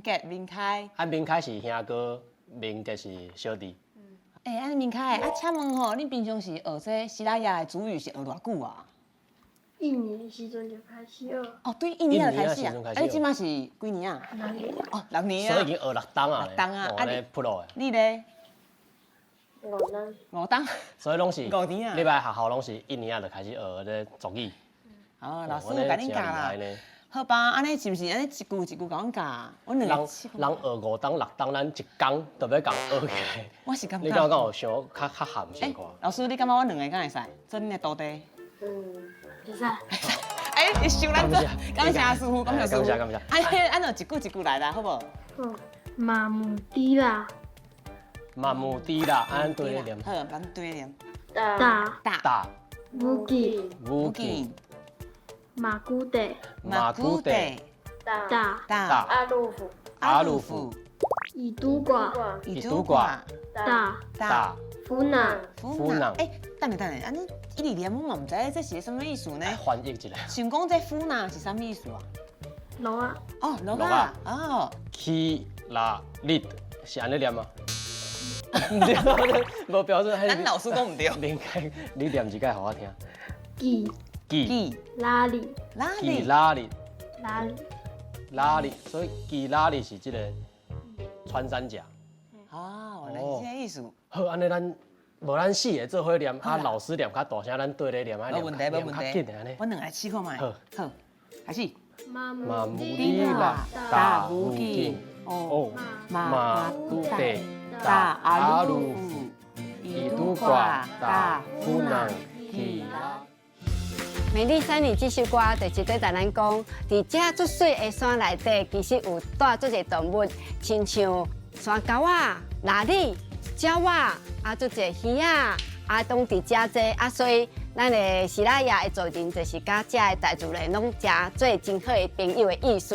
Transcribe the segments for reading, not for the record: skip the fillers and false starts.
杰、明開。啊，明凱是兄哥，明傑是小弟。欸，按呢明凱，啊，請問吼，恁平常時學這西拉雅的族語是學偌久啊？一年的時陣就開始學。哦，對，一年就開始啊。啊，你這馬是幾年啊？六年。哦，六年啊。所以已經學六冬啊。六冬啊，啊你鋪路的。你咧？五冬。五冬。所以攏是。5年啊。你來學校攏是一年仔就開始學這族語。哦，老師共恁教啦。好吧，按呢是毋是按呢一句一句共阮教？阮兩個。人學五冬六冬，咱一工就欲共學起來。我是感覺。你感覺有傷較較含小可？老師，你感覺阮兩個敢會使做恁的徒弟？嗯，會使。欸，你收咱做，感謝師傅，感謝師傅。感謝感謝。按呢，按就一句一句來啦，好無？好。馬姆迪拉。馬姆迪拉，按對咧念。好，咱對咧念。大。大。大。武吉。武吉。馬古德。馬古德。大。大。阿魯夫。阿魯夫。伊都掛。伊都掛。大。大。夫納。夫納。欸，等下等下，按呢一直念我嘛毋知這是啥物意思呢？翻譯一下。想講這夫納是啥物意思啊？鹿仔。哦，鹿仔。哦。起拉力是按呢念嗎？無標準。咱老師講毋對。明凱，你念一擺予我聽。記。記。拉里。拉里。記拉力。拉里。拉力，所以記拉力是這個穿山甲。哦，原來是這個意思。好，按呢咱無咱四個做伙念，啊老師念較大聲，咱對咧念，啊無問題，無問題。較緊的按呢。阮兩個來試看覓。好。好，開始。馬姆迪拉達烏吉哦，馬古德達阿魯夫伊都掛達夫納基拉。美麗山林這首歌就是對咱講，佇這足媠的山內底，其實有蹛足濟動物，親像山猴仔、獁里、鳥仔，啊，足濟魚仔，啊，攏佇遮濟啊，所以咱的西拉雅的族人就是佮遮的大自然攏誠做真好的朋友的意思。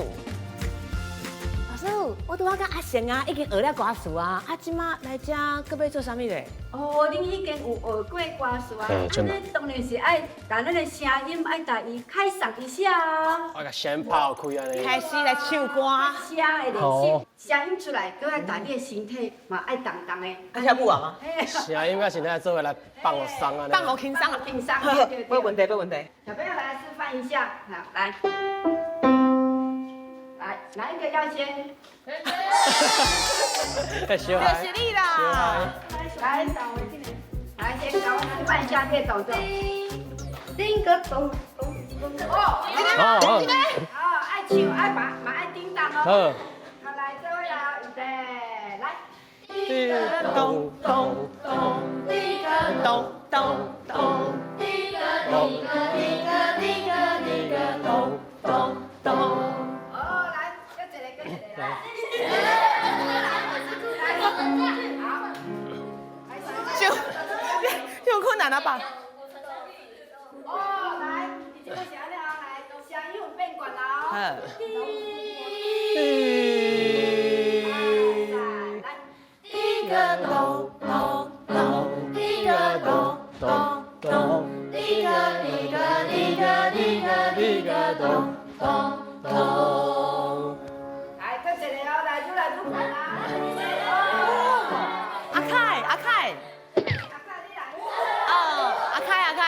老師，我拄仔佮阿成啊，已經學了歌詞啊，啊，這馬來遮閣欲做啥物咧？哦，恁已經有學過歌詞啊，按呢當然是愛共咱的聲音愛共伊開嗓一下啊。我共聲拋開按呢。開始來唱歌。聲的練習，聲音出來，閣愛共你的身體嘛愛動動的。愛跳舞啊嗎？聲音佮身體做伙來放予鬆按呢。放予輕鬆啊，輕鬆。無問題，無問題。小朋友來示範一下，好，來。來，哪一個要先？就是你啦！來，來，先給我示範一下這個動作。叮個咚咚咚。哦，哦，好，愛唱，愛把，嘛愛叮當哦。好。好，來，這位啦，預備，來。叮咚咚咚，叮個咚咚咚，叮個叮個叮個叮個叮個咚咚咚。哦，來，閣一个，閣一个來。好，就就困難了吧？哦，來，你這個是按呢哦，來，聲音有變懸啦哦。好。來，叮個咚咚咚，叮個咚咚咚，叮個叮個叮個叮個叮個咚咚咚。來，閣一个哦，來，愈來愈懸啦。阿凱，阿凱。阿凱，你來。哦，阿凱，阿凱。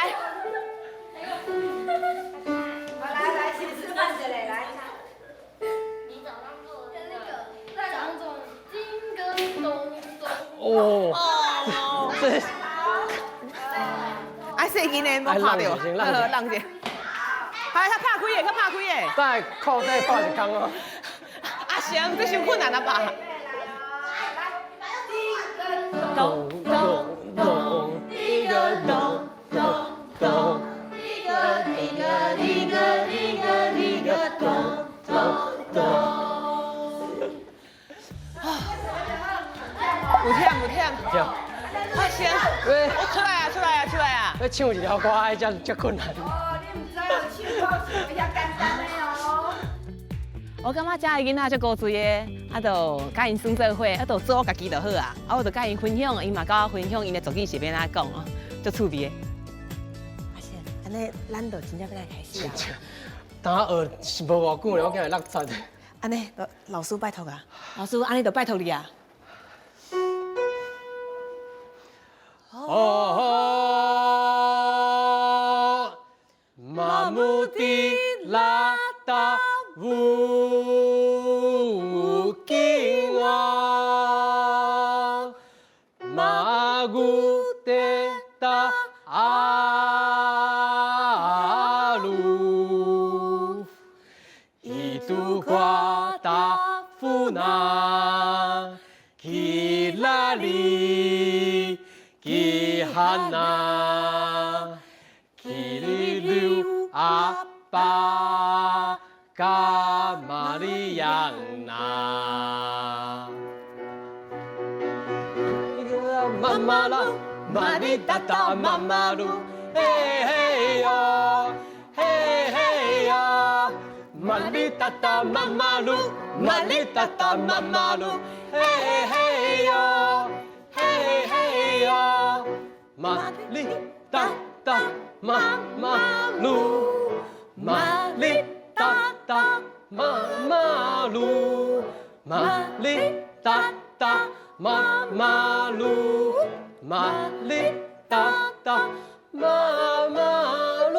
好，來來，先示範一下，來。你早上做的那個，早上做叮個咚咚。哦。這。啊，細囡的無拍著，好，讓者。哎，較拍開的，較拍開的。在褲底拍一空哦。阿成，這傷困難了吧？咚咚咚，叮個咚咚咚，叮個叮個叮個叮個叮個咚咚咚。有忝有忝。忝。阿成，我出來啊，出來啊，出來啊！欲唱一條歌愛遮遮困難。哦，你毋知哦，唱歌是無遐簡單的哦。我感覺遮的囡仔足古錐的，啊，就佮𪜶耍做伙，啊，就做我家己就好啊。啊，我就佮𪜶分享，𪜶嘛佮我分享𪜶的族語是欲按怎講哦，足趣味的。阿成，按呢，咱就真正欲來開始啊。當學是無偌久咧，我驚會落漆。啊，按呢，老老師拜託啊，老師按呢就拜託你啊。哦，馬木迪拉達烏金王，馬古德達阿魯，伊都瓜達夫納，基拉里。基漢那，基里溜阿巴，加瑪利亞那。媽媽啦，瑪麗達達媽媽嚕，嘿嘿喲，嘿嘿喲，瑪麗達達媽媽嚕，瑪麗達達媽媽嚕，嘿嘿喲。嘿嘿喲，瑪麗達達媽媽嚕，瑪麗達達媽媽嚕，瑪麗達達媽媽嚕，瑪麗達達媽媽嚕。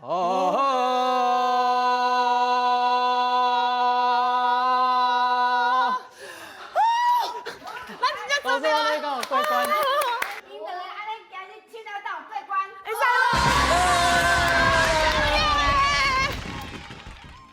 哦。老師，我來講過關。恁兩個按呢今日唱了到過關。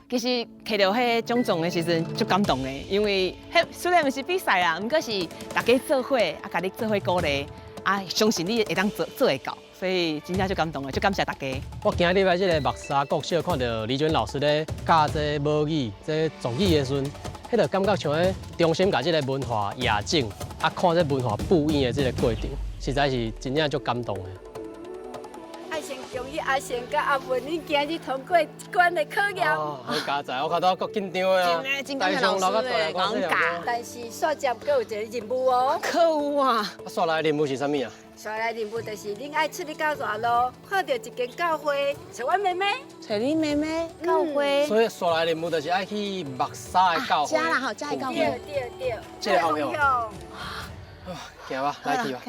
其實摕著彼獎狀的時陣，足感動的，因為彼雖然毋是比賽啦，毋過是大家做伙啊，共你做伙鼓勵，啊，相信你會當做做會到，所以真正足感動的，足感謝大家。我今日來這个木柵國小，看著李娟老師咧教這母語、這族語的時陣，彼个感覺像咧重新共這个文化夜景，啊，看這文化布影的這个過程，實在是真正足感動的。愛先恭喜阿成佮阿文，恁今日通過這關的考驗。哦，好佳哉，我看到夠緊張的啊！真感謝老師的講教。但是煞接閣有一个任務哦。可有啊！啊，煞來的任務是啥物啊？煞來任務就是恁愛出去到熱路，看著一間教會，揣阮妹妹。揣你妹妹教會。所以煞來的任務就是愛去木柵的教會。遮啦吼，遮的教會。對對對。這个方向。行吧，來去吧。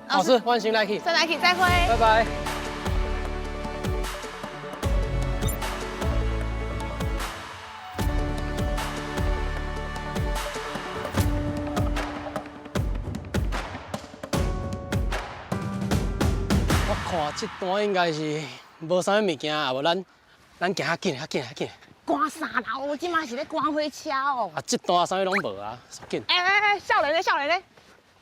老師，阮先來去。再來去，再會。拜拜。我看這段應該是無啥物物件，啊無咱咱行較緊，較緊，較緊。趕啥啦？我這馬是咧趕火車哦。啊，這段啥物攏無啊，緊。欸欸欸，少年咧，少年咧，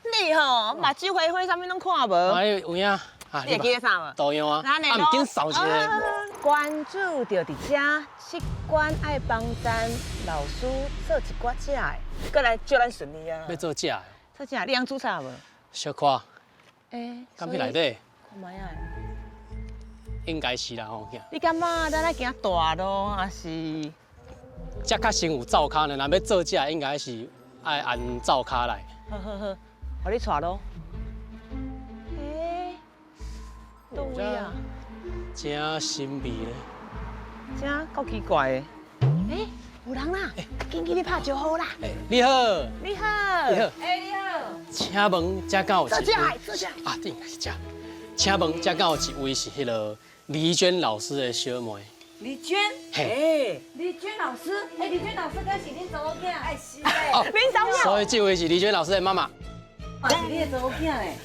你吼目睭花花，啥物攏看無？哎，有影啊？你會記得啥無？圖樣啊。啊，毋緊掃一下。關注著佇遮，七關愛幫咱老師做一寡食的，閣來祝咱順利啊！欲做食的？做食，你曉煮啥無？小可。欸，敢去內底？看覓仔。應該是啦吼。你感覺咱愛行大路，還是？這較先有灶跤呢，若欲做食，應該是愛按灶跤來。好好好，予你帶路。欸，佗位啊？真神秘咧。這夠奇怪的。欸，有人啦！緊緊你拍招呼啦。你好。你好。你好。欸，你好。請問這敢有？做食的，做食。啊，應該是這。請問這敢有一位是彼个李娟老師的小妹？李娟，嘿，李娟老師，欸，李娟老師敢是恁查某囝？哎，是的。哦，恁查某囝。所以這位是李娟老師的媽媽。嘛是你的查某囝咧。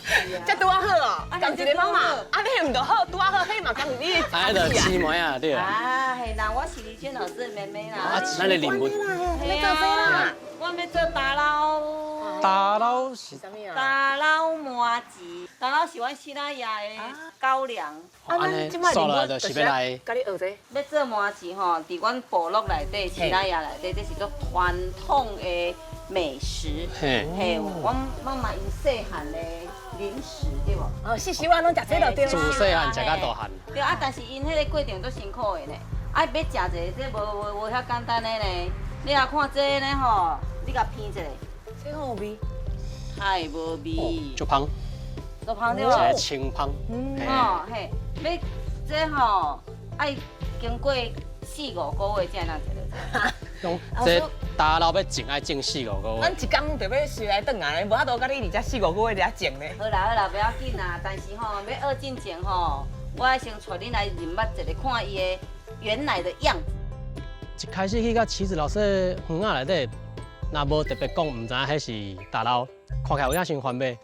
這拄仔好哦，仝一个媽媽，按呢毋著好，拄仔好，彼嘛仝是你的。哎，就姊妹啊，對。啊，嘿啦，我是李娟老師的妹妹啦。啊，咱的任務。欲做啥啦？我欲做打撈。打撈是啥物啊？打撈麻糬，打撈是阮西拉雅的狗糧。啊，按呢，煞來就是欲來。共你學這。欲做麻糬吼，佇阮部落內底，西拉雅內底，這是足傳統的美食。嘿，嘿，阮媽媽𪜶細漢的零食對無？哦，細時我攏食這就對自細漢食到大漢。對啊，但是𪜶彼個過程足辛苦的呢。啊，欲食一个這無無無遐簡單的呢。你若看這呢吼，你共闻一下。這好味。太無味。足芳。足芳對無？一个清芳。哦嘿，欲這吼愛經過四五個月才會當食著。講這大老欲種愛種四五個月。咱一工就欲收來轉來，無法度佮你佇遮四五個月佇遮種呢。好啦好啦，袂要緊啦，但是吼，欲學進前吼，我愛先帶恁來認捌一下，看伊的原來的樣子。一開始去到棋子老師的園仔內底，若無特別講，毋知影彼是大老，看起來有影像番麥。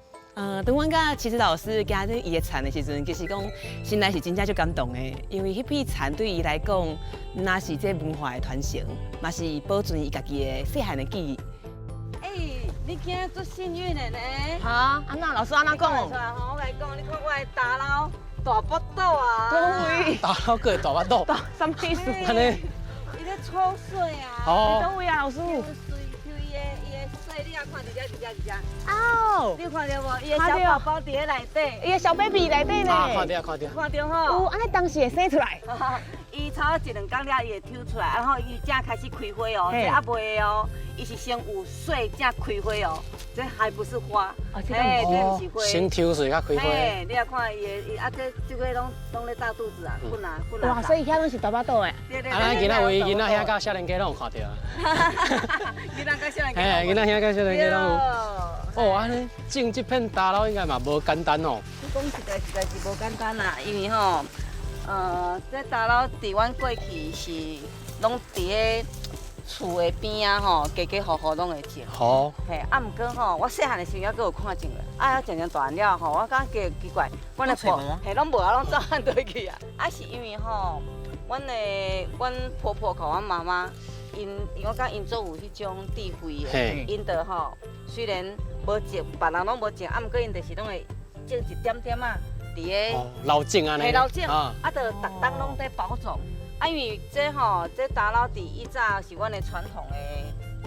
當阮佮棋子老師行佇伊的田的時陣，其實講心內是真正足感動的，因為彼片田對伊來講，毋但是這文化的傳承，嘛是保存伊家己的細漢的記憶。欸，你今仔足幸運的呢！哈，按怎老師按怎講？我共你講，你看我的大老大腹肚啊！佗位？大老閣會大腹肚？啥物意思？按呢？伊咧抽穗啊！哦，佗位啊，老師？伊的穗，你也看佇遮佇遮佇遮。哦，你有看著無？伊的小寶寶佇咧內底。伊的小 baby 內底呢。啊，看著看著。看著吼。有，按呢當時會生出來。伊差不多一兩工了，伊會抽出來，然後伊才開始開花哦。這猶未哦，伊是先有穗才開花哦。這還不是花。哦，這毋是花。先抽穗才開花。嘿，你來看伊的，伊啊這這個攏攏咧大肚子啊，睏啊睏啊。哇，所以遐攏是大腹肚的。啊，咱囡仔為囡仔兄佮少年家攏有看著啊。囡仔佮少年家。嘿，囡仔兄佮少年家攏有。哦，按呢種這片大老應該嘛無簡單哦。講實在實在是無簡單啦，因為吼，這大老佇阮過去是攏佇咧厝的邊仔吼，家家戶戶攏會種。好。嘿，啊，毋過吼，我細漢的時陣猶閣有看種咧，啊，漸漸大漢了吼，我感覺奇怪，阮的婆嘿攏無啊，攏走漢倒去啊。啊，是因為吼，阮的阮婆婆佮阮媽媽，𪜶因我感覺𪜶足有彼種智慧的，𪜶就吼雖然無種，別人攏無種，啊，毋過𪜶就是攏會種一點點仔，佇咧留種按呢，嘿留種，啊，就逐冬攏佇保種。啊，因為這吼，這大老佇以早是阮的傳統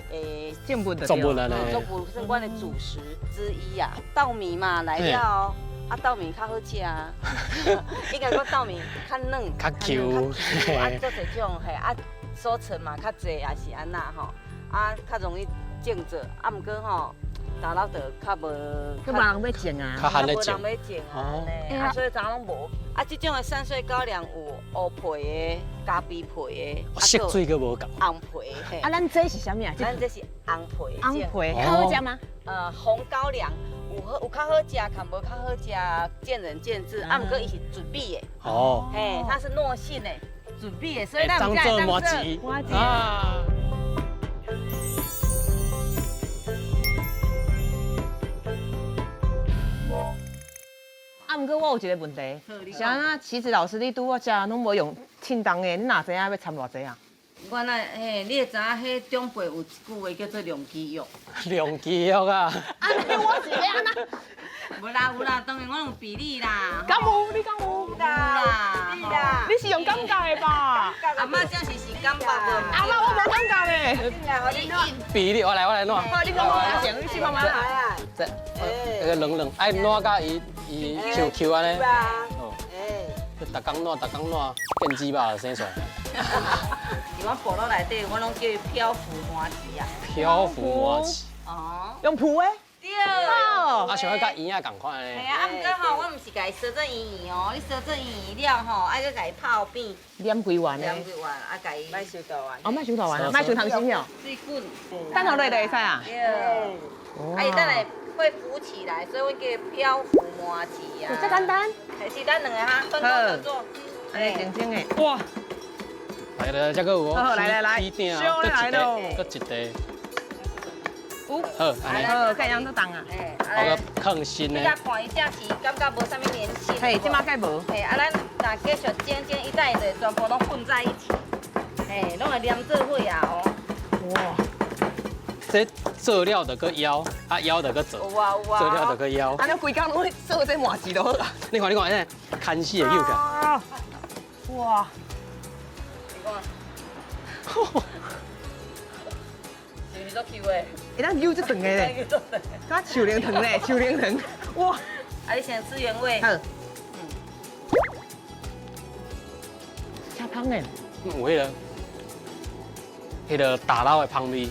的作物，作物按呢，作物算阮的主食之一啊。稻米嘛來了，啊稻米較好食啊，應該講稻米較軟、較 Q，啊足濟種嘿，啊收成嘛較濟，也是按怎吼，啊較容易種做，啊毋過吼。大老就較無，較無人欲種啊，較罕咧種，無人欲種啊，啊所以早攏無。啊，這種的散穗高粱有烏皮的、咖啡皮的，色水閣無仝。紅皮的。啊，咱這是啥物啊？咱這是紅皮。紅皮，較好食嗎？紅高粱有好有較好食，較無較好食，見仁見智。啊，毋過伊是純米的。哦。嘿，它是糯性的，純米的，所以咱當做麻糬。啊。啊，毋過我有一個問題，是按怎棋子老師，你拄我遮攏無用稱重的，你哪知影欲摻偌濟啊？我那嘿，你會知影彼長輩有一句話叫做量肌肉。量肌肉啊！按呢我是欲按怎？無啦有啦，當然我用比例啦。敢有？你敢有？有啦，你啦，你是用感覺的吧？阿嬤這是是感覺無？阿嬤我無感覺的。比例，我來我來挼。好，你講我來講，你試看覓啦。這，那個軟軟，愛挼甲伊伊 Q Q 按呢。哦。逐工挼，逐工挼，變雞肉就生出來。佇阮部落內底，阮攏叫伊漂浮麻糬啊。漂浮麻糬。哦。用浮的。對。啊，像彼佮圓仔仝款呢。嘿啊，啊，毋過吼，我毋是共伊燒做圓圓哦，你燒做圓圓了吼，愛閣共伊泡扁。黏規丸呢？黏規丸，啊，共伊。莫傷大丸。哦，莫傷大丸啊，莫傷糖心哦。水滾。等予落就會使啊。對。啊，伊等下會浮起來，所以阮叫漂浮麻糬啊。這簡單。是咱兩個哈，分工合作。哎，靜靜的。哇。來來，這閣有哦。來來來，燒來咯。閣一塊。有。好，按呢。好，蓋樣都重啊。我閣放新的。你甲看伊這是感覺無啥物黏性。嘿，這馬蓋無。嘿，啊，咱若繼續蒸蒸，伊等下就全部攏混在一起。嘿，攏會黏做伙啊哦。哇。這做了就閣枵，啊枵就閣做。有啊有啊。做了就閣枵。按呢規工攏做這麻糬就好啊。你看你看，按呢牽死會扭起來。哇。你看。是毋是足 Q 的？會當扭這長的咧，敢樹奶糖咧，樹奶糖。哇！啊，你先吃原味。好。真香的。有彼个，彼个大老的香味。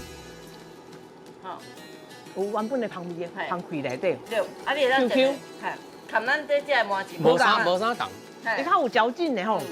好。有原本的香味，香氣內底。對，啊，你會當 Q Q，含咱這隻的麻糬無啥無啥仝。伊較有嚼勁的吼。